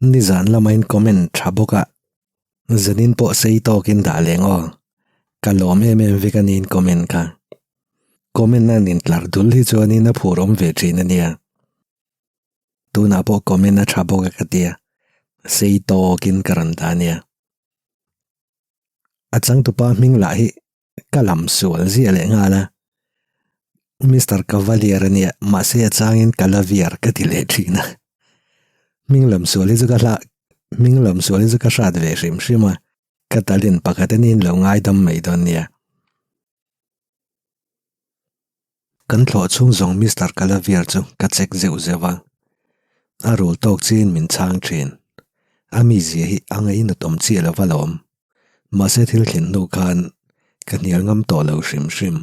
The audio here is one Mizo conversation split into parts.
Nizan lama in comment tha bawk a, zanin pawh sei tawkin dah leng aw. Ka lawm em em vek a ni in comment kha. Comment a nin tlar dul hi chuanin a phur awm ve thin a nia. Tunah pawh comment a tha bawk a ka tia, sei tawkin ka rawn dah a nia. A changtupa hming lah hi ka lam sual ziah leh nghal a, Mister Cavalier a nia mahse a changin Calavier ka ti leh thin a, hming lam sual hi chu ka hlah hming lam sual hi chu ka hrat ve hrim hrim a, ka talent pakhat a niin lo ngaidam mai dawn nia. Kan thlawh chhung zawng Mister Calavier chu ka check zeuh zeuh a, a rul tawk chiin min chhang thin. A mizia hi a ngainat awm chiah lo va lawm. Mahse thil thlen hnu khan ka hnial ngam tawh lo hrim hrim.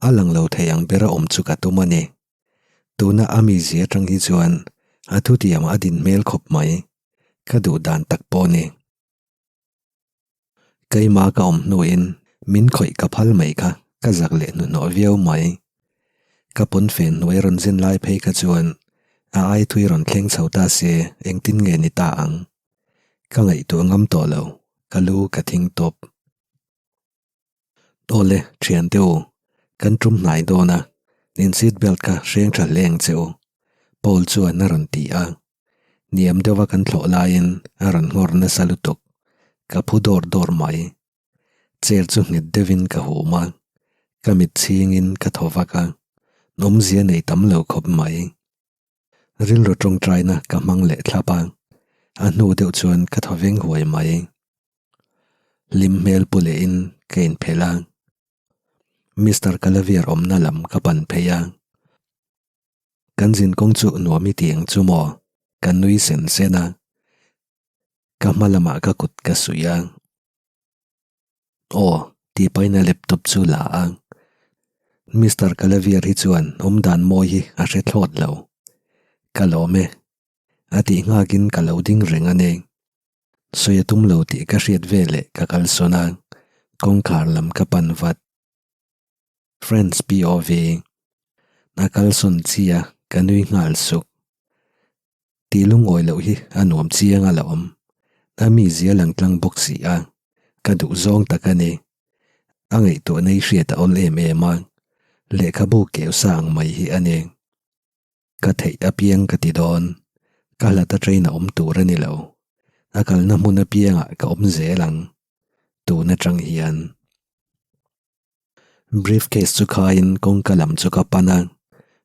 A lang lo thei ang bera awm chu ka tum a ni. Tuna a mizia atang hi chuan a thutiam a din hmel khawp mai. Ka duh dan tak pawh a ni. Keimah ka awm hnuin min khawih ka phal mai kha ka zak leh hnuhnawh viau mai. Ka pawnfen hnuai rawn zin lai phei kha chuan a ai thui rawn thleng chho ta se engtin nge ni ta ang. Ka ngaihtuah ngam tawh lo, ka lu ka thing tawp. Awle, thiante u, kan tum hnai dawn a, in seat belt kha hreng tha hle ang che u, Paul chuan a rawn ti a. Niam deuha kan thlawh laiin a rawn nghawr nasa lutuk, ka phu dawr dawr mai. Chair chu nghet deuhin ka hum a, ka mit chhingin ka thaw vak a, awmzia nei tam lo khawp mai. Rilru tawngtaina ka hmang leh thlap a, a hnu deuh chuan ka thaw veng huai mai. Hlim hmel pu lehin ka inphelh a, Mister Calavier awmna lam ka pan phei a. Kan zin kawng chu nuam i ti ang chu maw? Ka nui sen sen a, ka hma lamah ka kut ka suih a. Aw, tih pahin a laptop chu la a. Mister Calavier hi chuan awmdan mawi hi a hre thlawt lo. Ka lawm e. A tih nghakin ka lo ding reng a ni. Sawi a tum lo tih ka hriat veleh ka kalsawn a, kawngkhar lam ka pan vat. Friends POV. A kalsawn chi a, ka nui nghal suk. Tih lungawi loh hi a nuam chiang a lawm. A mizia lang tlang bawk si a, ka duh zawng tak a ni. A ngaihtuahna i hriat a awl em em a, lehkhabu keu sa ang mai hi a ni. Ka theih apiang ka ti dawn, ka hlat a train a awm tur a ni lo. A kalna hmun apiangah ka awm zel ang, tun atang hian. Briefcase chu khaiin kawngka lam chu ka pan a,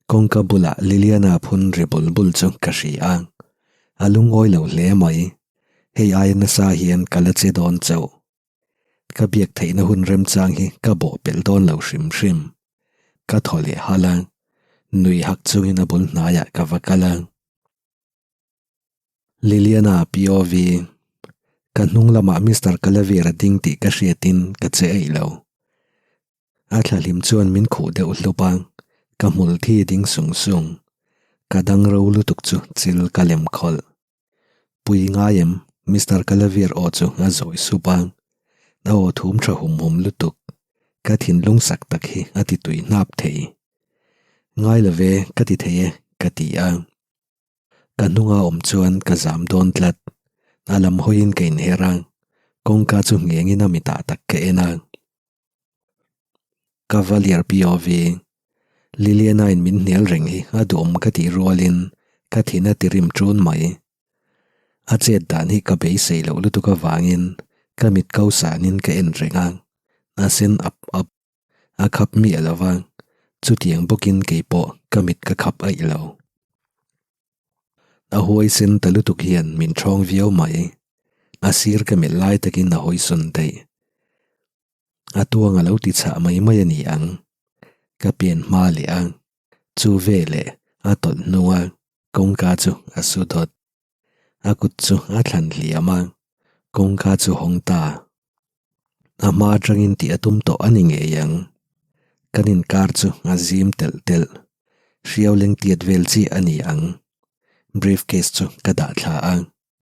kawngka bulah Liliana phun ri bul bul chu ka hria a, a lungawi lo hle mai. Hei aia nasa hian ka la che dawn chauh. Ka biak theihna hun remchang hi ka bawh pelh dawn lo hrim hrim. Ka thaw leh halh a, nui hak chungin a bul hnaiah ka va kal a. Liliana POV, Ka hnung lamah Mister Calavier a ding tih ka hriatin ka che eih lo. A thlahlim chuan min khuh deuh hlup a, ka hmul thi ding sung sung. Ka dang ro lutuk chu chil ka lem khawlh. Pui ngai em? Mister Calavier aw chu a zawi sup a, a aw thum tha hum hum lutuk. Ka thinlung sak tak hi a ti tui hnap thei. Ngai lo ve, ka ti thei e, ka ti a. Ka hnunga awm chuan ka zam dawn tlat. A lam hawiin ka inher a, kawngka chu nghengin a mitah tak ka en a. Cavalier POV, Liliana-in min hnial reng hi a duhawm ka tih rualin ka thin a ti rim ṭun mai. A chet dan hi ka beisei loh lutuk avangin ka mit ko sanin ka en reng a, a sen ap ap. A khap miah lo va, chutiang bawkin kei pawh ka mit ka khap aih lo. A huaisen ta lutuk hian min ṭhawng viau mai. A sir ka melh lai takin a hawisawn daih. A tuang a lo ti chhah mai mai a ni ang. Ka pian hma leh a, chu veleh a tawlh hnunga kawngka chu a su dawt. A kut chu a thlan hliam a, kawngka chu hawng ta. A hma atangin tih a tum tawh a ni ngei ang. Kan inkar chu a zim telh telh. Hriau leng tiat vel chiah a ni ang. Briefcase chu ka dah thla a,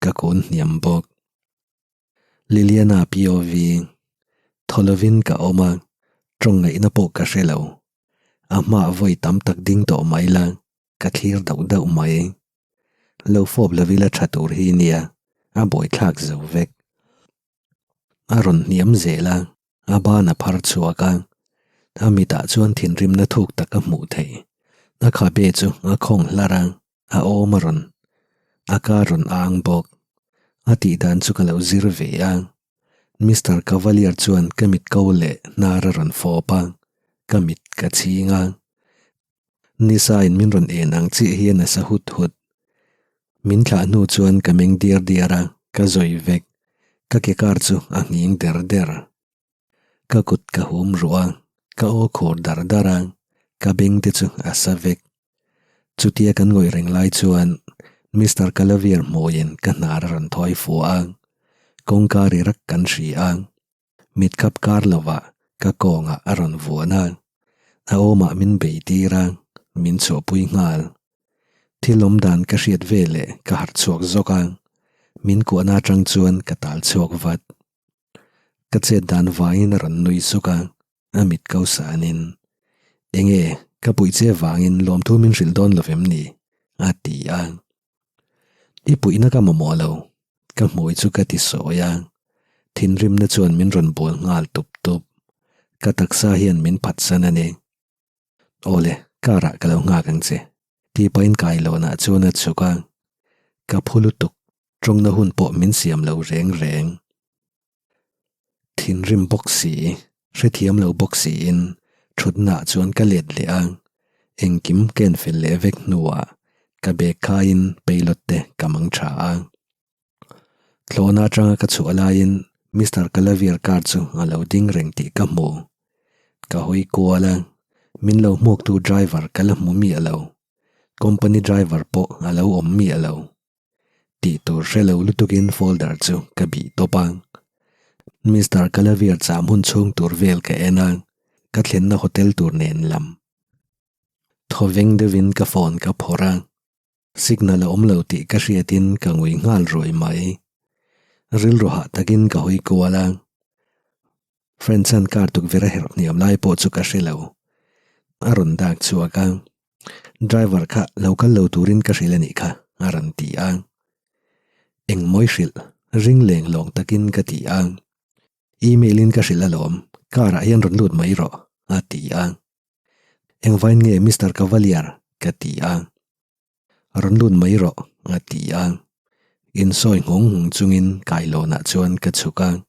ka kun hniam bawk. Liliana POV, Thaw lovin ka awm a, tawng ngaihna pawh ka hre lo. A hmaah vawi tam tak ding tawh mai la, ka thlir dauh dauh mai. Lo fawp lo ila tha tur hi nia, a buaithlak zo vek. A rawn hniam zel a, a ban a phar chhuak a, a mitah chuan thinrimna thuk tak a hmuh theih. A khabe chu a khawng hlar a, a awm a rawn, a ka rawn ang bawk. A tih dan chu ka lo zir ve a, Mister Cavalier chuan ka mit ko leh hnar a rawn fawp a, ka mit ka chhing a. Nisa in min rawn en ang chiah hian a sa hut hut. Min thlah hnu chuan ka meng diar diar a, ka zawi vek. Ka ke kar chu a nghing der der. Ka kut ka hum ruh a, ka aw khur dar dar a, ka beng te chu a sa vek. Chutia kan ngawih reng lai chuan Mister Calavier hmuiin ka hnar a rawn thawi fuh a, kawngka ri rak kan hria a. Mit khap kar lovah ka kawngah a rawn vuan a, a awmah min bei tir a, min chhuahpui nghal. Thil awm dan ka hriat ve leh ka harh chhuak zawk a, min kuahna atang chuan ka tal chhuak vat. Ka chet dan vangin a rawn nui suk a, a mit ko sanin, Enge, ka puih che vangin lawmthu min hrilh dawn lo vem ni? a ti a. I puihna ka mamawh lo, ka hmui chu ka ti sawi a, thinrimna chuan min rawn bual nghal tup tup. Ka taksa hian min phatsan a ni. Awle, car ah ka lo nghak ang che, tih pahin kailawnah chuan a chhuk a, ka phu lutuk, tawngna hun pawh min siam lo reng reng. Thinrim bawk si, hrethiam lo bawk siin thutnaah chuan ka let leh a, engkim ka enfel leh vek hnuah ka bag khaiin pilot te ka mang tha a. Thlawhna atanga ka chhuah laiin Mister Calavier car chu a lo ding reng tih ka hmu. Ka hawi kual a, min lo hmuaktu driver ka la hmu miah lo. Company driver pawh a lo awm miah lo. Tih tur hre lo lutukin folder chu ka bih tawp a. Mister Calavier cham hun chhung tur vel ka en a, ka thlenna hotel tur nen lam. Thawveng deuhin ka phone ka phawrh a, signal a awm lo tih ka hriatin ka ngui nghal ruai mai. Rilru hah takin ka hawi kual a. French-a'n car tukverh a herh hniam lai pawh chu ka hre lo. A rawn dak chhuak a, Driver kha lo kal lo turin ka hrilh a nih kha, a rawn ti a. Engmawi hrilh, ring leng lawng takin ka ti a. Email-in ka hrilh alawm, car-ah hian rawn lut mai rawh, a ti a. Engvain nge Mister Cavalier? ka ti a. Rawn lut mai rawh, a ti a. Insawi nghawng nghawng chungin kailawnah chuan ka chhuk a.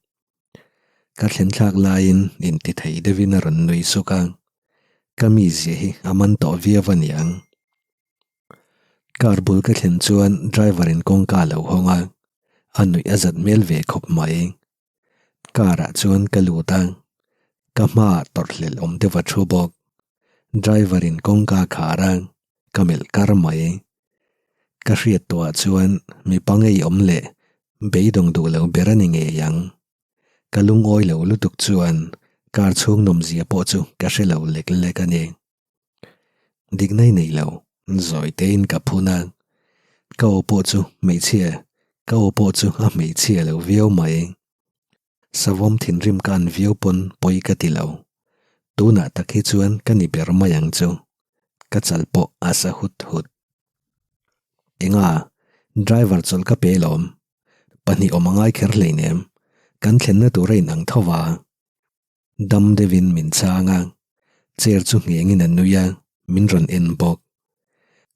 Ka thlen thlak laiin inti thei deuhin a rawn nui suk a. Ka mizia hi a man tawh viau a niang. Car bul ka thlen chuan driver in kawngka a lo hawng a, a nuih a zat hmel ve khawp mai. Car ah chuan ka lut a, ka hmaah tawrhhlelh awm deuh a thu bawk. Driver in kawngka a khar a, ka melh kar mai. Ka hriat tawhah chuan mipa ngei awm leh beidawng duh lo ber a ni ngei ang. Ka lungawi lo lutuk chuan car chhung nawmzia pawh chu ka hre lo lek lek a ni. Dikna i nei lo, zawi tein ka phun a. Ka aw pawh chu hmeichhia, ka aw pawh chu a hmeichhia lo viau mai. Savawm thinrim ka an viau pawn pawi ka ti lo. Tunah tak hi chuan ka ni ber mai ang chu. Ka chal pawh a sa hut hut. Enga, driver chawlh ka pe lawm. Pahnih awm a ngai kher hleinem. Kan thlenna tur a inang tho va. Dam deuhin min chhang a, chair chu nghengin a nui a, min rawn en bawk.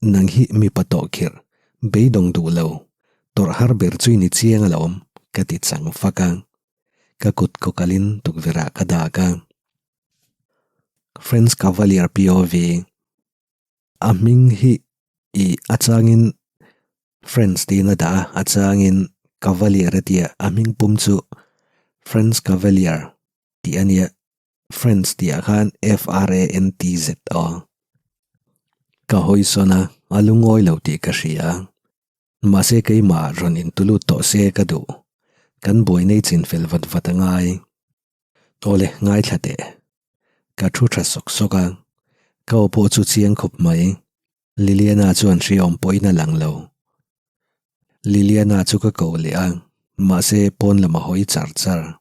Nang hi mipa tawh khirh, beidawng duh lo, tawrh har ber chu i ni chiang alawm, ka ti chang fak a. Ka kut kaw kalin tukverh ah ka dak a. French Cavalier POV. A hming hi i a changin French tiin a dah a, a changin Cavalier a tia, a hming pum chu French Cavalier tih a nia, French tih ah khan F R A N T Z aw. Ka hawi sawn a, a lungawi lo tih ka hria. Mahse keimah rawn intulut tawh se ka duh. Kan buai nei chin fel vat vat a ngai. Awle, ngaithla teh. Ka thu tha sawk sawk a, ka aw pawh chu chiang khawp mai. Liliana chuan hriawm pawhin a lang lo. Liliana chu ka ko leh a, mahse pawn lam a hawi char char.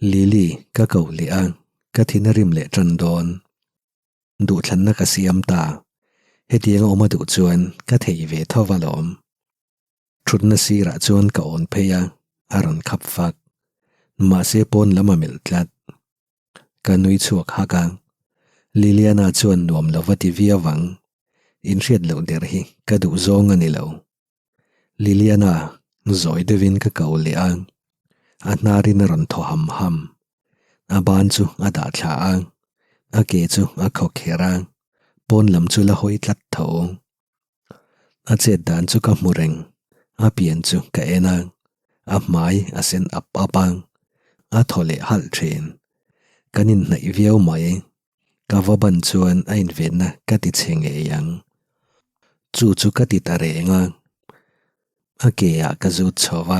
Lily, ka ko leh a, ka thin a rim leh tan dawn. Duhthlanna ka siam ta. Hetiang a awm a duh chuan ka thei ve tho alawm. Thutna sirah chuan ka awn phei a, a rawn khap fak. Mahse pawn lam a melh tlat. Ka nui chhuak hak a, Liliana chuan nuam lo va ti viau ang. Inhriat loh der hi ka duh zawng a ni lo. Liliana, zawi deuhin ka ko leh a, a hnarin a rawn thaw ham ham. A ban chu a dah thla a, a ke chu a khaw kher a, pawn lam chu la hawi tlat tho. A chet dan chu ka hmu reng, a pian chu ka en a, a hmai a sen ap ap a, a thaw leh halh thin. Kan inhnaih viau mai, ka va ban chuan a invenna ka ti chhe ngei ang. Chu chu ka ti ta reng a, a ke ah ka zut chho va,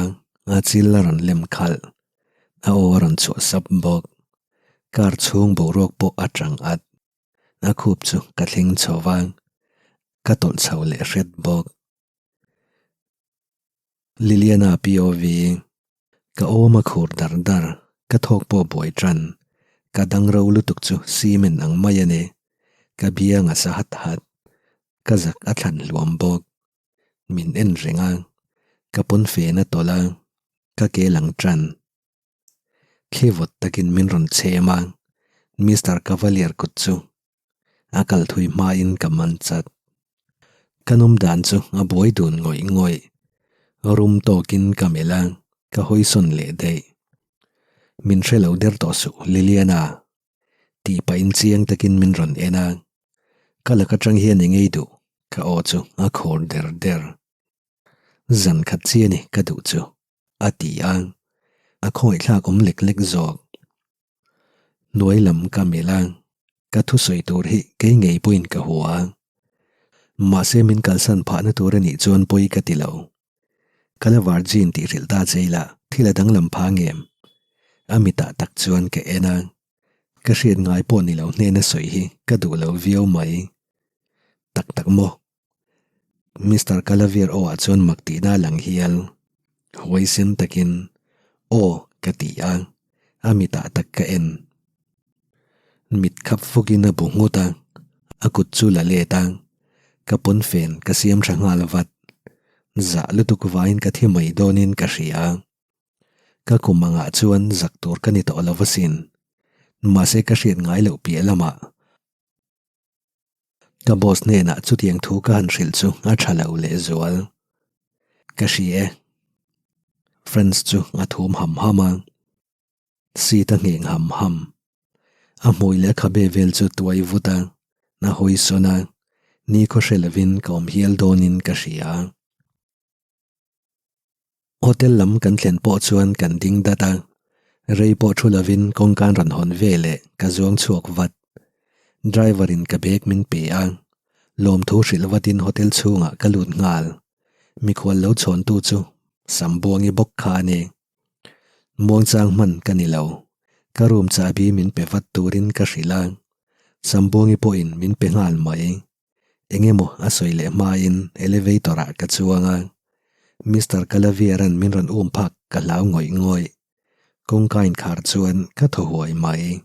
a chil a rawn lem khalh, a aw a rawn chhuah sap bawk. Car chhung boruak pawh a tang at. A khup chu ka thleng chho va, ka tawlh chho leh hret bawk. Liliana POV, Ka awm a khur dar dar, ka thawk pawh buai tan. Ka dang ro lutuk chu cement ang mai a ni. Ka biang a sa hat hat. Ka zak a thlan hluam bawk. Min en reng a, ka pawnfen a tawlh a, ka ke lang tan. Thli vawt takin min rawn chhem a, Mister Cavalier kut chu a kal thui hmain ka man chat. Ka nawm dan chu a buai dun ngawih ngawih. Rum tawkin ka melh a, ka hawisawn leh daih. Min hre lo der tawh suh Liliana. Tih pahin chiang takin min rawn en a, ka lak atang hian eng ei duh ka aw chu a khur der der. Zan khat chi a ni ka duh chu. A ti a, a khawngaihthlak awm lek lek zawk. Hnuai lam ka melh a, ka thusawi tur hi kei ngei pawhin ka hua a. Mahse min kalsan phahna tur a nih chuan pawi ka ti lo. Ka la virgin tih hrilh ta che ila thil a danglam pha ngem? A mitah tak chuan ka en a, ka hriat ngai pawh ni lo hnena sawi hi ka duh lo viau mai. Tak tak maw? Mister Calavier aw ah chuan mak tihna a lang hial. Huaisen takin, Aw, ka ti a, a mitah tak ka en. Mit khap fukin a bu nghut a, a kut chu la let a, ka pawnfen ka siam tha nghal vat. Zah lutuk vaiin ka thi mai dawnin ka hria. Ka kum angah chuan zak tur ka ni tawh lo asin. Mahse ka hriat ngai loh piah lamah. Ka boss hnenah chutiang thu ka han hrilh chu a tha lo lehzual. Ka hri e. Frantz chu a thum ham ham a, seat a ngheng ham ham. A hmui leh a khabe vel chu tuai vut a, a hawi sawn a, nikhaw hre lovin ka awm hial dawnin ka hria. Hotel lam kan thlen pawh chuan kan ding dat a, rei pawh thu lovin kawngkan rawn hawn ve leh ka zuang chhuak vat. Driver in ka bag min pe a, lawmthu hrilh vatin hotel chhungah ka lut nghal. Mikhual lo chhawntu chu Sambuangi bawk kha a ni. Muangchang hman ka ni lo, ka room chahbi min pe vat turin ka hrilh a, Sambuangi pawhin min pe nghal mai. Eng emaw a sawi leh hmain elevator ah ka chuang a, Mister Calavier-a'n min rawn um phak ka hlau ngawih ngawih. Kawngka inkhar chuan ka thaw huai mai.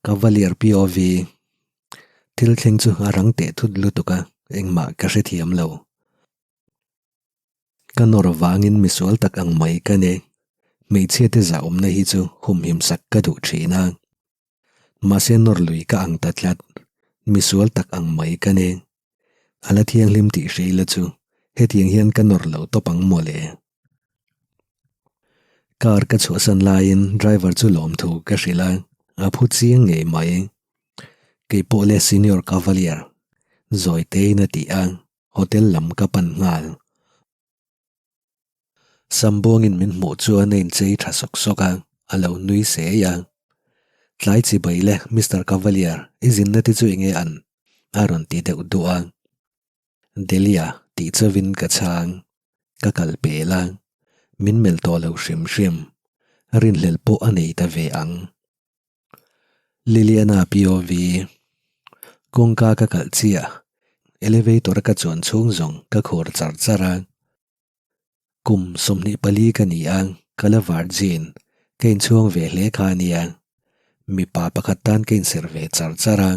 Cavalier POV Thil thleng chu a rang teh thut lutuk a, engmah ka hrethiam lo. Ka nawr vangin misual tak ang mai ka ni. Hmeichhia te zahawmna hi chu humhim sak ka duh thin a. Mahse nawr lui ka ang ta tlat, misual tak ang mai ka ni. A la thianghlim tih hre ila chu hetiang hian ka nawr lo tawp ang mawle. Car ka chhuahsan laiin driver chu lawmthu ka hrilh a, a phu chiang ngei mai. Kei pawh le Senior Cavalier, zawi tein a ti a, hotel lam ka pan nghal. Sambuangin min hmuh chuan a inchei tha sawk sawk a, a lo nui sei a. Tlai chibai le, Mister Cavalier, i zinna te chu enge an? a rawn ti deuh duh a. Delia tih chauhin ka chhang, ka kal pel a, min melh tawh lo hrim hrim, rinhlelh pawh a nei ta ve ang. Liliana POV, Kawngka ka kalh chiah, elevator a ka chuan chhung zawng ka khur char char a. Kum 24 ka ni a, ka la virgin, ka inchhuang ve hle kha a nia. Mipa pakhat tan ka inserh ve char char a.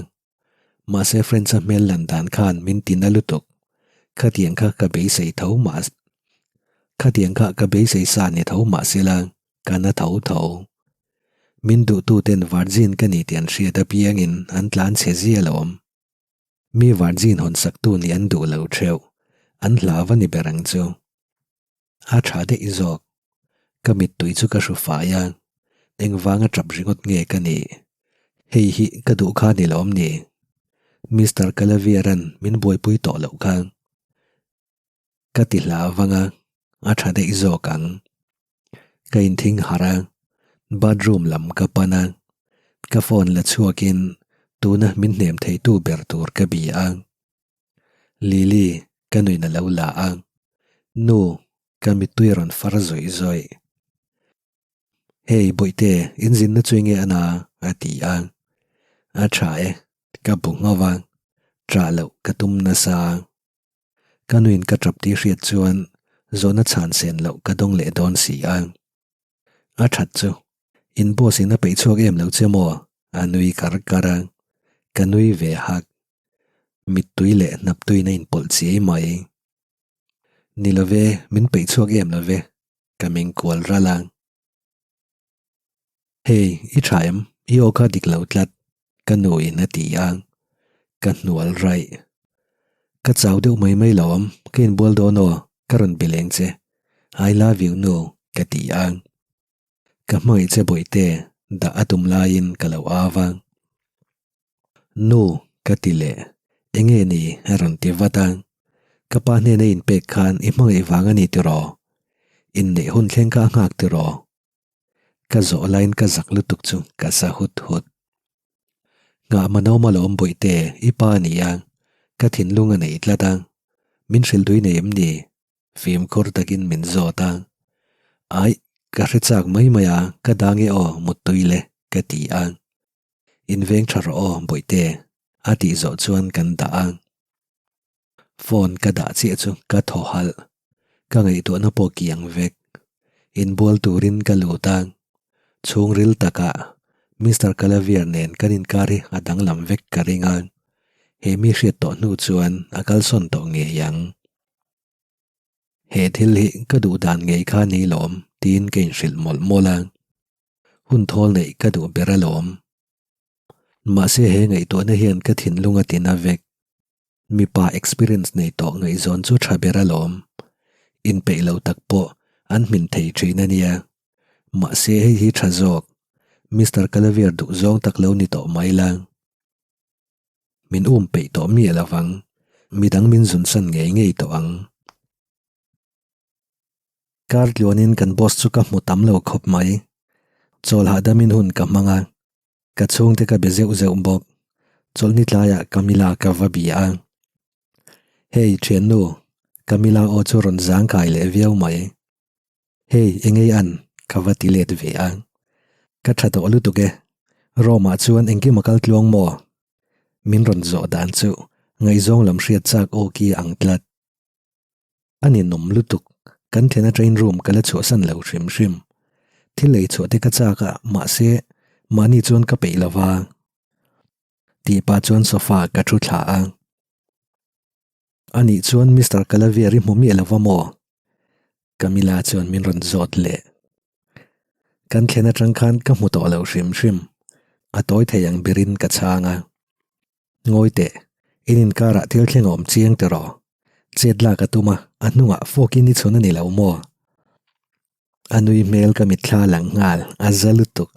Mahse French-a hmel lan dan khan min tina lutuk. Khatiang kha ka beisei tho mah Khatiang kha ka beisei sa ni tho mah sela ka na tho tho. Min duhtuten virgin ka ni tih an hriat apiangin an tlan chhe zia alawm. Mi virgin hawn saktu nih an duh lo theuh, an hlau a ni ber ang chu. A tha daih zawk. Ka mittui chu ka hru fai a, engvanga tap ringawt nge ka nih? Hei hi ka duh kha ni lawm ni? Mister Kalaviaran min buaipui tawh loh kha. Ka ti hla vang a, a tha daih zawk ang. Ka inthing harh a, bathroom lam ka pan a, ka phone la chhuakin tuna min hnem theitu ber tur ka bia a. Lily, ka nuin a lo la a, Nu, ka mittui a rawn far zawih zawih. Hei, Bawihte, in zinna chu enge a na? a ti a. A tha e, ka bu nghauh a, ṭah loh ka tum nasa. Ka nuin ka ṭap tih hriat chuan zawhna chhan sen loh ka dawng leh dawn si a. A ṭhat chu, in boss in a peih chhuak em lo che maw? a nui kar kar a, ka nui ve hak. Mittui leh hnaptuiin a inpawlh chiai mai. Ni love, min peih chhuak em love, ka meng kual ral a. Hei, i tha em? I aw kha dik lo tlat, ka nuin a ti a. Ka hnual raih. Ka chau deuh mai mai lo awm, ka inbual dawn aw, ka rawn be leng che. I love you nu, ka ti a. Ka hmangaih che bawihte, dah a tum laiin ka lo au a. Nu, ka ti leh, enge ni? a rawn ti vat a. Ka pa hnena inpek khan i hmangaih vang a ni tiraw? Inneih hun thleng kha a nghak tiraw? Ka zawh laiin ka zak lutuk chu ka sa hut hut. Nghah manawm alawm bawihte, i pa a ni a, ka thinlung a nei tlat a. Min hrilh dui nei em ni? Fimkhur takin min zawt a. Aih, ka hre chak mai mai a, ka dang e aw, muttui le, ka ti a. Inveng tha rawh aw, bawihte, a tih zawh chuan kan dah a. Phone ka dah chiah chu ka thaw halh. Ka ngaihtuahna pawh kiang vek. Inbual turin ka lut a. Chhungril takah Mister Kalavier nen kan inkar hi a danglam vek ka ring a. He mi hriat tawh hnu chuan a kalsawn tawh ngei ang. He thil hi ka duh dan ngei kha ni lawm tiin ka inhrilh mawlh mawlh a. Hun thawl neih ka duh ber alawm. Mahse he ngaihtuahna hian ka thinlung a tina vek. Mipa experience nei tawh ngaihzawn chu tha ber alawm. Inpeih lo tak pawh an hmin thei thin a nia. Mahse hei hi tha zawk. Mister Kalavier duh zawng tak lo ni tawh mai la. Min um peih tawh miah lovang. Midang min zunsan ngei ngei tawh ang. Kar tluanin kan boss chu ka hmu tam lo khawp mai. Chawl hahdamin hun ka hmang a, ka chhungte ka be zeuh zeuh bawk. Chawlhni tlaiah Camila ka va bia a. Hei thiannu, Camila aw chu rawn zangkai leh viau mai. Hei engei an, ka va ti let ve a. Ka tha tawh lutuk e, Rome ah chuan engkim a kal tluang maw? Min rawn zawh dan chu ngaihzawng lam hriat chak aw ki ang tlat. A ninawm lutuk, kan thlen atangin room ka la chhuahsan lo hrim hrim. Thil ei chhuah te ka chak a, mahse mahni chuan ka peih lo va. Tih pah chuan sofa ka thu thla a. Anih chuan Mister Kalavier i hmu miah lo va maw? Camilla chuan min rawn zawt leh. Kan thlen atang khan ka hmu tawh lo hrim hrim. A tawi thei ang berin ka chhang a. Ngawi teh, in inkarah thil thleng a awm chiang tiraw? Chet lak a tum a, a hnungah fawkin i chhun a ni lo maw? A nui hmel ka mitthla lang nghal, a za lutuk.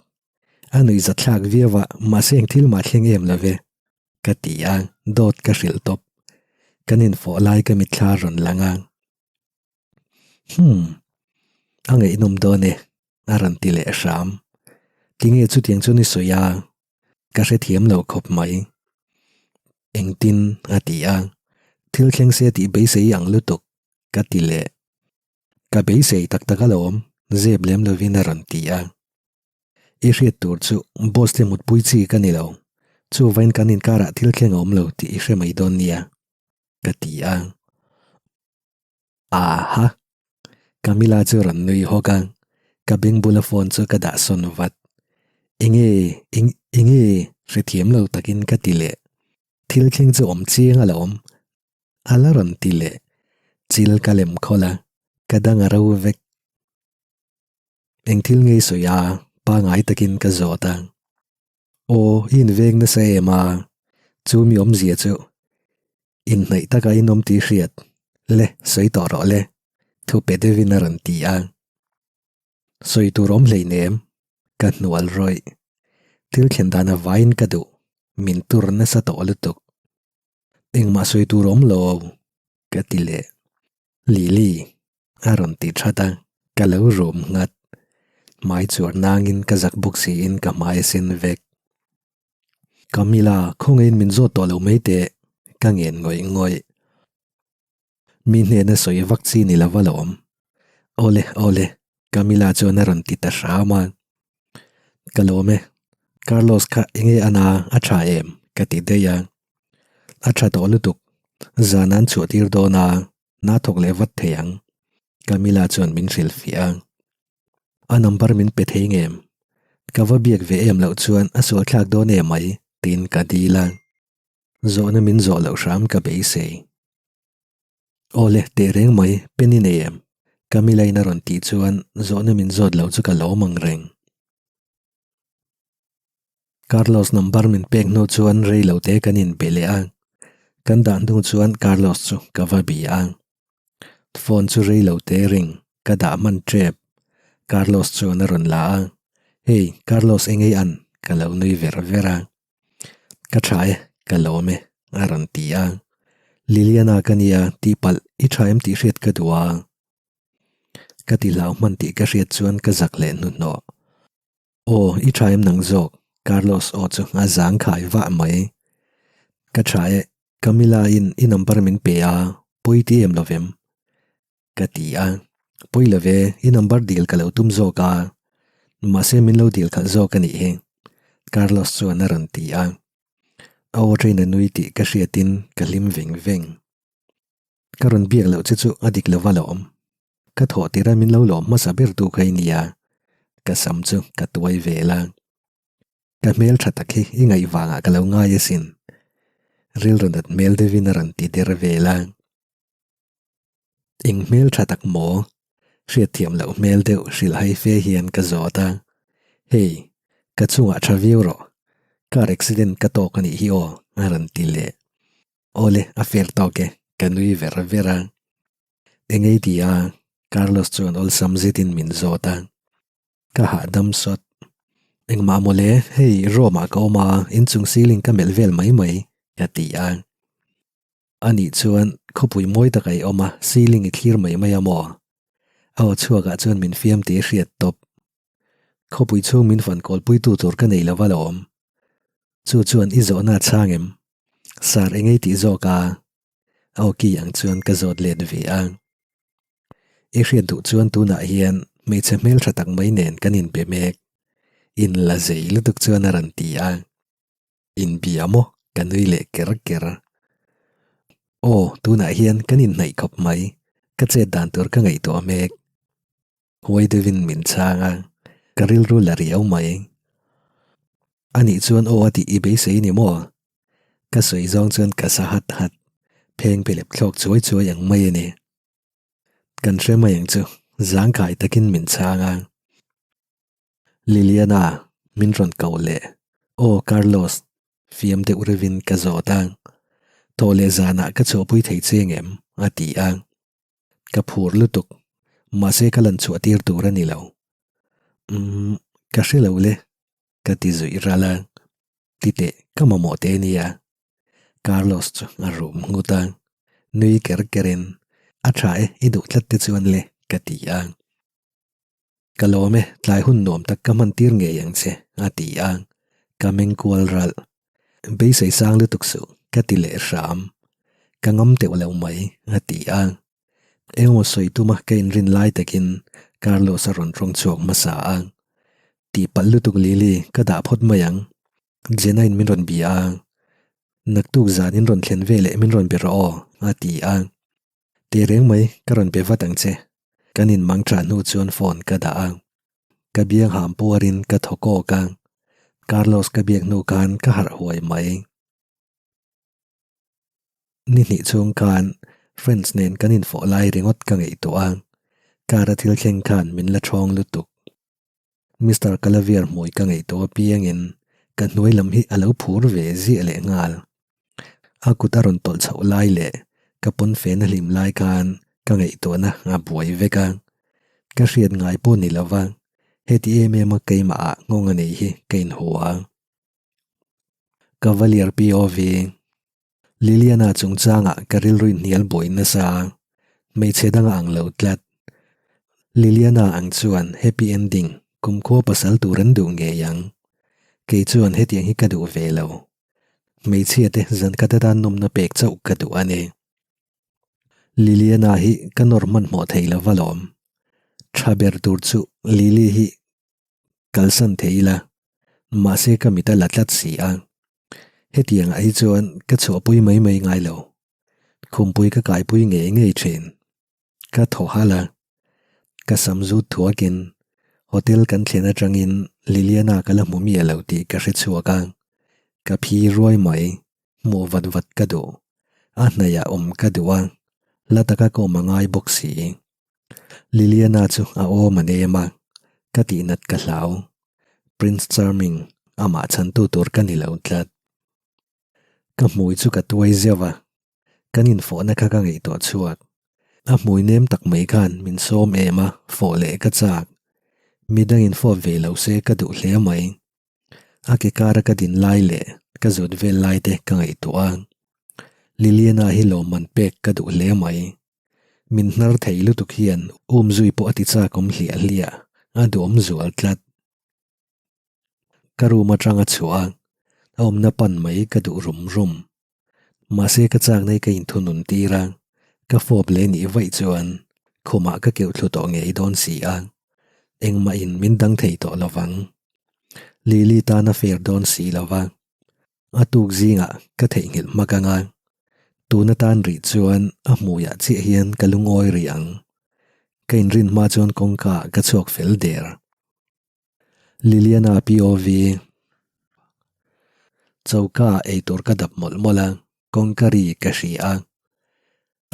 A nui za thlak viau a, mahse eng thil mah thleng em lo ve. Ka ti a, dawt ka hrilh tawp. Kan infawh lai ka mitthla rawn lang a. Hmm, a ngaihnawm dawn e, a rawn ti leh hram. Tinge chutiang chuan i sawi a? Ka hrethiam lo khawp mai. Engtin a ti a, thil thleng se tih beisei ang lutuk, ka ti leh. Ka beisei tak tak alawm, zep lem lovin a rawn ti a. I hriat tur chu boss te mutpui chi ka ni lo, chuvain kan inkarah thil thleng a awm lo tih i hre mai dawn nia, ka ti a. Aha! Camilla chu rawn nui hawk a, ka beng bula phone chu ka dah sawn vat. Enge, eng, enge hrethiam lo takin ka ti leh. Thil thleng chu awm chiang alawm. A la rawn ti leh. Chil ka lem khawlh a, ka dang a ro vek. Eng thil ngei sawi a, pangai takin ka zawt a. Aw, i inveng nasa em a, chu mi awmzia chu inhnaih taka in awm tih hriat le sawi tawh rawh le, thu pe deuhin a rawn ti a. Sawi tur awm hleinem, ka hnual rawih. Thil thlen dan a vaiin ka duh, min tur nasa tawh lutuk. Engmah sawi tur awm lo, ka ti leh. Lily, a rawn ti that a, ka lo rum nghat. Hmai chuar nangin ka zak bawk siin ka hmai a sen vek. Camilla, khawngaihin min zawt tawh lo mai teh, ka ngen ngawih ngawih. Mi hnena sawi vak chi ni lova lawm. Awle, awle, Camilla chuan a rawn ti ta hram a. Ka lawm e, Carlos kha enge a na a tha em? ka ti daih a. A tha tawh lutuk, zan an chhuah tir dawn a, na thawk leh vat thei ang, Camilla chuan min hrilhfiah a. A number min pe thei ngem? Ka va biak ve em loh chuan a sual thlak dawn em mai, tiin ka dil a. Zawhna min zawh loh hram ka beisei. Awle, teh reng mai, pen i nei em? Camilla in a rawn tih chuan zawhna min zawt lo chu ka lawm ang reng. Carlos number min pek hnu chuan rei lo te kan inbe leh a, kan dah hnu chuan Carlos chu ka va bia a. Phone chu rei lo te ring, ka dah hman tep. Carlos chuan a rawn la a, Hey, Carlos engei an? ka lo nui ver ver a. Ka tha e, ka lawm e, a rawn ti a. Liliana ka nia tihpalh i tha em tih hriat ka duh a. Ka ti hlau hman tih ka hriat chuan ka zak leh hnuhnawh. Aw, i tha em nang zawk, Carlos aw chu a zang khai vah mai. Ka tha e, Camilla in i number min pe a, pawi ti em lovem? Ka ti a, pawi lo ve, i number dil ka lo tum zawk a, mahse min lo dil khalh zawk a nih hi, Carlos chuan a rawn ti a. A aw train a nui tih ka hriatin ka hlim veng veng. Ka rawn biak loh che chu a dik lo va lawm. Ka thawh tirh a min lo lawm hmasa ber tu kha i nia, ka sam chu ka tuai vel a. Ka hmel tha tak hi i ngaih vangah ka lo ngai asin, rilru nat hmel deuhin a rawn ti der vel a. Eng hmel tha tak maw? Hriatthiam loh hmel deuh hrilhhai fe hian ka zawt a. Hei, ka chungah tha viau rawh. Car accident ka tawk a nih hi aw, a rawn ti leh. Awle, a fair tawk e, ka nui ver ver a. Engei ti a? Carlos chuan awlsam zetin min zawt a. Ka hahdam sawt. Engmah mawle, hei room ah ka awm a, inchung ceiling ka melh vel mai mai, ka ti a. A nih chuan khawpui mawi tak a i awm a, ceiling i thlir mai mai a maw? A aw chhuakah chuan min fiam tih i hriat tawp. Khawpui chhung min fan kawlpuitu tur ka nei lo va lawm. Chu chuan i zawhna a chhang em? Sar engei tih zawk a? A aw ki ang chuan ka zawt let ve a. I hriat duh chuan tunah hian hmeichhe hmeltha tak mai nen kan inbe mek. In la zei lutuk chuan a rawn ti a. Inbia maw? Ka nui leh ker ker. Aw, tunah hian kan inhnaih khawp mai. Ka chet dan tur ka ngaihtuah mek. Huai deuhin min chhang a, ka rilru la riau mai. Anih chuan aw a tih i beisei ni maw? Ka sawi zawng chuan ka sa hat hat. Pheng pelep thlawk chuai chuai ang mai a ni. Kan hre mai ang chu, zangkai takin min chhang a. Liliana, min rawn ko leh. Aw Carlos, fiam deuh reuhin ka zawt a. Thaw leh zanah ka chhuahpui thei che ngem? a ti a. Ka phur lutuk, mahse ka lan chhuah tir tur a ni lo. Umm, ka hre lo le, ka ti zuih ral a. Ti teh, ka mamawh teh a nia. Carlos chu a rum nghut a, nui ker kerin, A tha e, i duh tlat te chuan le, ka ti a. Ka lawm e, tlai hun nuam tak ka hman tir ngei ang che, a ti a. Ka meng kual ralh. Beisei sang lutuk suh, ka ti leh hram. Ka ngam teuh lo mai, a ti a. Engemaw sawi tuma ka inrin lai takin Carlos a rawn rawng chhuak hmasa a. Tihpalh lutuk Lily, ka dah phawt mai ang. Jenna in min rawn bia a. Naktuk zan in rawn thlen veleh min rawn be rawh aw, a ti a. Teh reng mai, ka rawn be vat ang che. Kan in mang tha hnu chuan phone ka dah a. Ka biang ham puarin ka thaw kawk a. Carlos ka biak hnu khan ka harh huai mai. Ni hnih chhung khan Friends nen kan infawh lai ringawt ka ngaihtuah a, car a thil thleng khan min la ṭhawng lutuk. Mister Calavier hmui ka ngaihtuah apiangin ka hnuai lam hi a lo phur ve ziah leh nghal. A kut a rawn tawlh chhoh lai leh ka pawnfen a hlim lai khan ka ngaihtuahna a buai vek a. Ka hriat ngai pawh ni lova, heti em em a keimah ah nghawng a nei hi ka inhua a. Cavalier POV. Liliana chungchangah ka rilru inhnial buai nasa a, hmeichhe danga ang lo tlat. Liliana ang chuan happy ending kumkhua pasal tur an duh ngei ang. Kei chuan hetiang hi ka duh ve lo. Hmeichhia te zan khat atan nawmna pek chauh ka duh a ni. Liliana hi ka nawr hmanhmawh thei lo va lawm. Tha ber tur chu Lily hi Kalsan thei ila, mahse ka mit a la tlat si a. Hetiang ah hi chuan ka chhuahpui mai mai ngai lo. Khumpui ka kaipui ngei ngei thin. Ka thaw halh a, ka sam zut thuakin hotel kan thlen atangin Liliana ka la hmu miah lo tih ka hre chhuak a, ka phi ruai mai, hmuh vat vat ka duh. A hnaihah awm ka duh a, la taka ka awm a ngai bawk si. Liliana chu a awm a nem a, ka tihnat ka hlau. Prince Charming, amah chhantu tur ka ni lo tlat. Ka hmui chu ka tuai zeuh a, kan infawhna kha ka ngaihtuah chhuak. A hmui nem tak mai khan min sawm em a, fawh leh ka chak. Midang infawp ve lo se ka duh hle mai. A ke kara ka din lai leh ka zut vel lai te ka ngaihtuah a. Liliana hi lawmman pek ka duh hle mai. Min hnar thei lutuk hian um zui pawh a ti chak awm hliah hliah, a duhawm zual tlat. Ka room atanga chhuah a, a awmna pan mai ka duh rum rum. Mahse ka chakna hi ka inthunun tir a, ka fawp leh nih vaih chuan khumah ka keuh thlu tawh ngei dawn si a, engmah in min dang thei tawh lovang. Lily tan a fair dawn si lova, a tuk zingah ka theihnghilh hmak anga, tun atan rih chuan a hmuiah chiah hian ka lungawi rih ang. Ka inrin hma chuan kawngka ah ka chhuak fel der. Liliana POV Choka ah eitur ka dap mawlh mawlh a, kawngka ri ka hri a.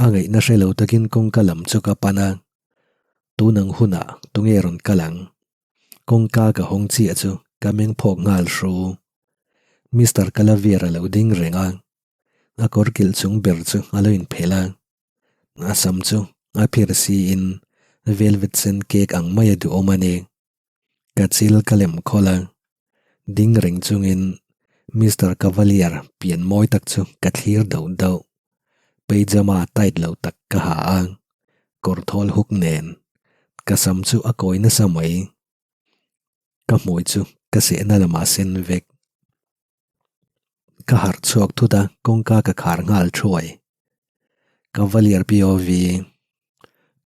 A ngaihna hre lo takin kawngka lam chu ka pan a, tun ang hunah tunge rawn kal ang? Kawngka ka hawng chiah chu ka meng phawk nghal hru. Mister Kalavier a lo ding reng a, a kawr kilh chung ber chu a lo inphelh a. A sam chu a phir siin velvet sen cake ang mai a duhawm a ni. Ka chil ka lem khawlh a, ding reng chungin Mister Cavalier pian mawi tak chu ka thlir dauh dauh. Pyjama tight lo tak ka ha a, kawr thawl huk nen ka sam chu a kawi nasa mai. Ka hmui chu ka sehna lamah sen vek. Ka harh chhuak thut a, kawngka ka khar nghal thuai. Cavalier POV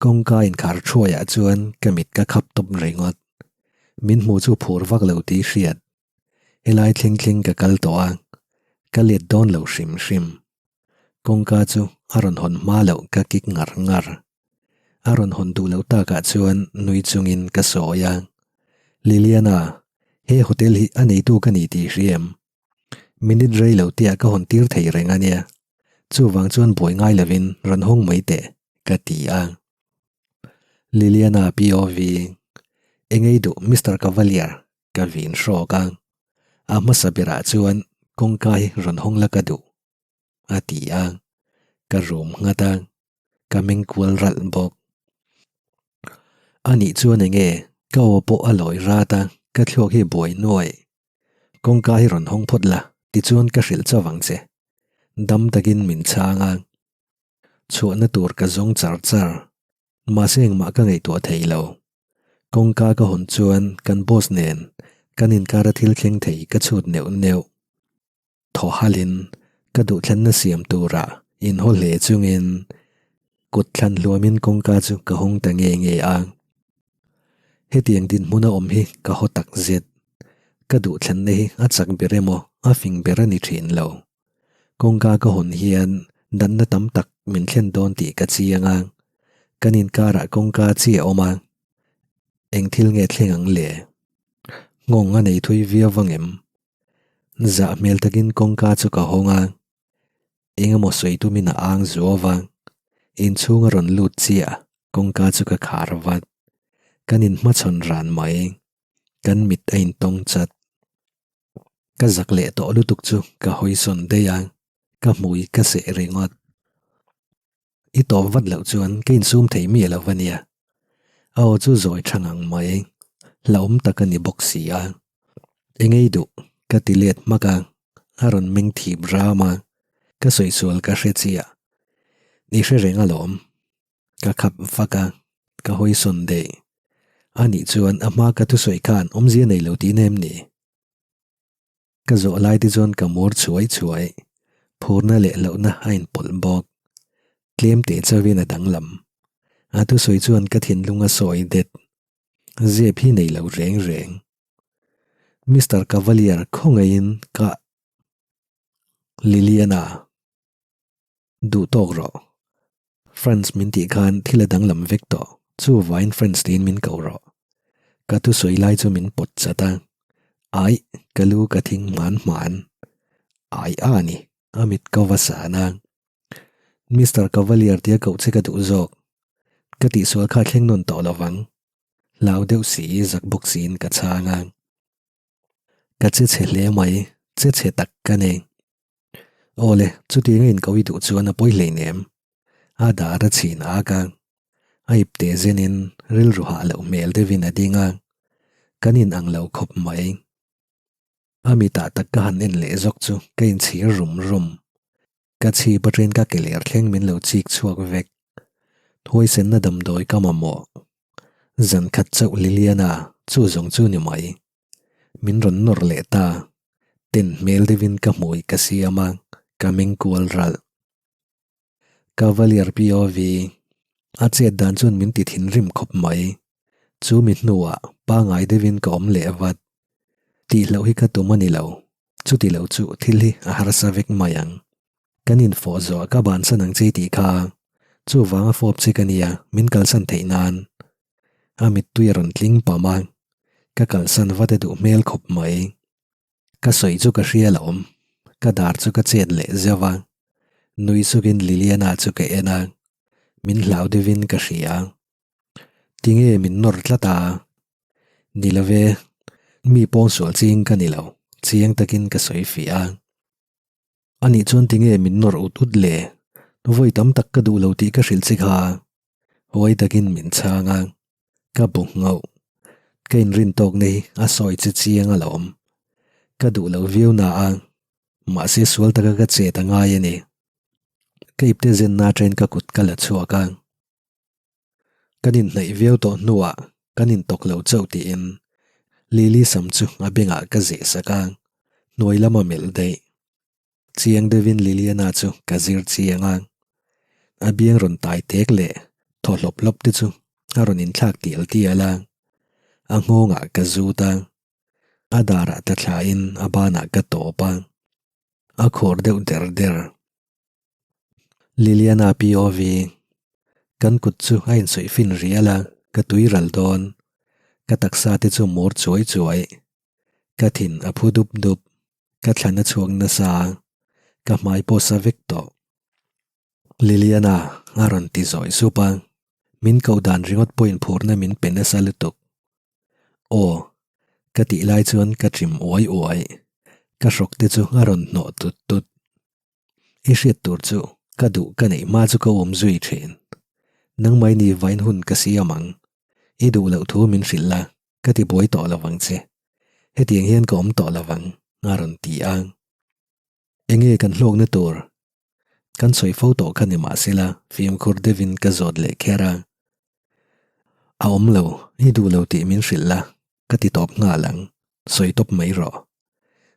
Kawngka inkhar thuaiah chuan ka mit ka khap tawp ringawt. Min hmu chu phur vak lo tih hriat. Helai thleng thleng ka kal tawh a, ka let dawn lo hrim hrim. Kawngka chu a rawn hawn hma loh ka kik ngar ngar. A rawn hawn duh loh takah chuan nui chungin ka sawi a, Liliana, he hotel hi a neitu ka ni tih hria em? Minute rei lo tia ka hawn tir thei reng a nia. Chuvang chuan buai ngai lovin rawn hawng mai teh, ka ti a. Liliana POV, Engei duh Mister Cavalier, ka vin hrawk a. A hmasa berah chuan kawngka hi rawn hawng la ka duh, a ti a. Ka rum nghat a, ka meng kual ralh bawk. Anih chuan enge ka aw pawh a lawi rat a, ka thluak hi buai nuai. Kawngka hi rawn hawng phawt la, tichuan ka hrilh chauh ang che. Dam takin min chhang a, chhuahna tur ka zawng char char. Mahse engmah ka ngaihtuah thei lo. Kawngka ka hawn chuan kan boss nen kan inkara thil thleng thei ka chhut neuh neuh. Thaw halin ka duhthlanna siam tura inhaw hle chungin kut thlan hluamin kawngka chu ka hawng ta nge nge a. Hetiang dinhmuna awm hi ka haw tak zet. Ka duhthlanna hi a chak ber emaw a fing ber a ni thin lo. Kawngka ka hawn hian danna tam tak min thlen dawn tih ka chiang a, kan inkarah kawngka chi a awm a, eng thil nge thleng ang le? Nghawng a nei thui viau vang em? Zah hmel takin kawngka chu ka hawng a, eng emaw sawi tumin a ang zuau va. Inchhung a rawn lut chiah, kawngka chu ka khar vat. Kan inhmachhawn ran mai. Kan mit a intawng chat. Ka zak leh tawh lutuk chu ka hawi sawn daih a, ka hmui ka seh ringawt. I tawp vat loh chuan ka insum thei miah lo va nia. A aw chu zawi tha ngang mai, hlauhawm tak a ni bawk si a. Engei duh, ka ti let hmak a, a rawn meng thip ram a, ka sawi sual ka hre chiah. I hre reng alawm. Ka khap fak a, ka hawi sawn daih. Anih chuan a hma ka thusawi khan awmzia nei lo tihna em ni? Ka zawh lai te chuan ka mur chhuai chhuai, phurna leh hlauhna a inpawlh bawk. Tlem teh chauhin a danglam. A thusawi chuan ka thinlung a sawi det. Zep hi nei lo reng reng. Mister Cavalier khawngaihin ka Liliana. Duh tawk rawh. Frantz min tih khan thil a danglam vek tawh, chuvain Frantz tiin min ko rawh. Ka thusawi lai chu min pawt chat a. Aih, ka lu ka thing hman hman. Aih a ni, a mit ko va san a. Mister Cavalier tia koh che ka duh zawk. Ka tihsual kha thleng nawn tawh lovang. Hlau deuh si, zak bawk siin ka chhang a. Ka che chhe hle mai, che chhe tak ka ni. Aw le, chutiang a inkoh i duh chuan a pawi hleinem. A dar a chhin ak a, a ip teh zenin rilru hah loh hmel deuhin a ding a, kan in ang lo khawp mai. A mitah tak ka han en leh zawk chu ka inchhir rum rum. Ka chhip aṭin ka ke ler thleng min lo chik chhuak vek. Huaisenna damdawi ka mamawh. Zan khat chauh Liliana chu zawng chu ni mai. Min rawn nawr leh ta. Ten hmel deuhin ka hmui ka siam a, ka meng kual ralh. Cavalier POV a chet dan chuan min ti thinrim khawp mai. Chu mi hnuah pangai deuhin ka awm leh vat. Tihloh hi ka tum a ni lo. Chuti lo chu thil hi a harsa vek mai ang. Kan infawh zawh ka bansan ang che tih kha chuvanga fawp che ka nia min kalsan theih nan. A mittui a rawn tling pam a, ka kalsan vat a duh hmel khawp mai. Ka sawi chu ka hria lo awm, ka dar chu ka chet leh zeuh a. Nui sukin Liliana chu ka en a, min hlau deuhin ka hria. Tinge min nawr tlat a? Ni lo ve, mi pawngsual ching ka ni lo, chiang takin ka sawi fih a. Anih chuan tinge min nawr ut ut le? Vawi tam tak ka duh lo tih ka hrilh che kha. Huai takin min chhang a, ka bu nghauh. Ka inrin tawkna hi a sawi che chiang alawm. Ka duh lo viau na a, mahse sual taka ka chet a ngai a ni. Ka ipte zenna aṭain ka kut ka la chhuak a. Kan inhnaih viau tawh hnuah kan intawk lo chauh tiin Lily sam chu a bengah ka zeh sak a, hnuai lama melh daih. Chiang deuhin Liliana chu ka zir chiang a, a biang rawn tai tek leh thaw hlawp hlawp te chu a rawn inthlak tial tial a, a nghawngah ka zut a, a darah ta thlain a banah ka tawp a, a khur deuh der der. Liliana POV, Kan kut chu a insuih fin rial a, ka tui ral dawn. Ka taksa te chu mur chuai chuai. Ka thin a phu dup dup. Ka thlan a chhuak nasa a, ka hmai pawh sa vek tawh. Liliana a rawn ti zawih sup a, min koh dan ringawt pawhin phurna min pe nasa lutuk. Aw, ka tih lai chuan ka chim uai uai. Ka hrawk te chu a rawn hnawh tut tut. I hriat tur chu ka duh ka neih hma chu ka awm zui thin. Nangmai ni vain hun ka siam ang. I duh loh thu min hrilh la, ka ti buai tawh lo vang che. Hetiang hian ka awm tawh lo vang, a rawn ti a. Enge kan hlawkna tur? Kan sawi fo tawh kha ni mahsela fimkhur deuhin ka zawt leh kher a. A awm lo, i duh lo tih min hrilh la, ka ti tawp nghal ang. Sawi tawp mai rawh.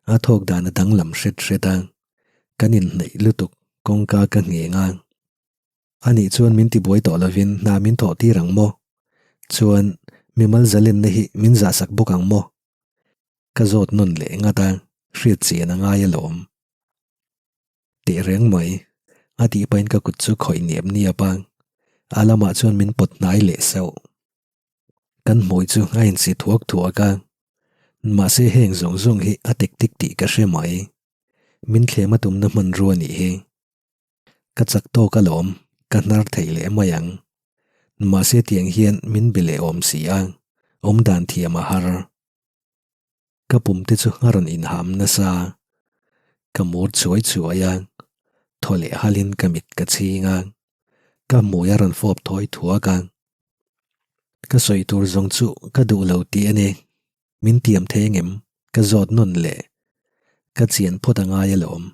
A thawk dan a danglam hret hret a, kan inhnaih lutuk kawngka ka ngheng a. Anih chuan min tibuai tawh lovin hna min thawh tir ang maw? Chuan mimal zalenna hi min zahsak bawk ang maw? Ka zawt nawn leh ngat a, hriat chian a ngai alawm. Teh reng mai, a tih pahin ka kut chu khawih niap niap a, a lamah chuan min pawt hnai leh sauh. Kan hmui chu a insi thuak thuak a, mahse heng zawng zawng hi a tek tik tih ka hre mai. Min thlem a tumna hmanrua nih hi. Ka chak tawk alawm, Ka hnar thei leh mai ang. Mahse tiang hian min be leh awm si a, awmdan thiam a har. Ka pum te chu a rawn inham nasa. Ka mur chuai chuai a, thaw leh halin ka mit ka chhing a, ka hmui a rawn fawp thawi thuak a. Ka sawi tur zawng chu ka duh lo tih a ni. Min tiam thei engem? Ka zawt nawn leh. Ka chian phawt a ngai alawm.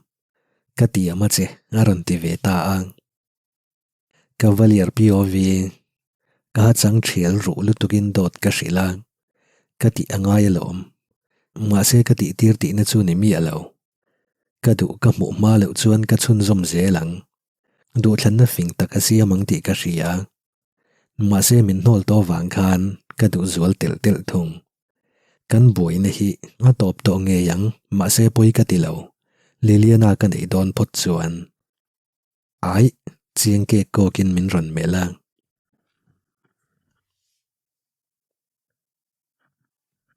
Ka tiam a che, a rawn ti ve ta a. Cavalier POV, Ka ha chang thial ruh lutukin dawt ka hrilh a, ka tih a ngai alawm. Mahse ka tih tir tihna chu ni miah lo. Ka duh ka hmuh hma loh chuan ka chhunzawm zel ang. Duhthlanna fing tak a siam ang tih ka hria. Mahse min hnawl tawh vang khan ka duh zual telh telh thung. Kan buaina hi a tawp tawh ngei ang mahse pawi ka ti lo. Liliana ka neih dawn phawt chuan. Aih, chiang kek kawkin min rawn melh a.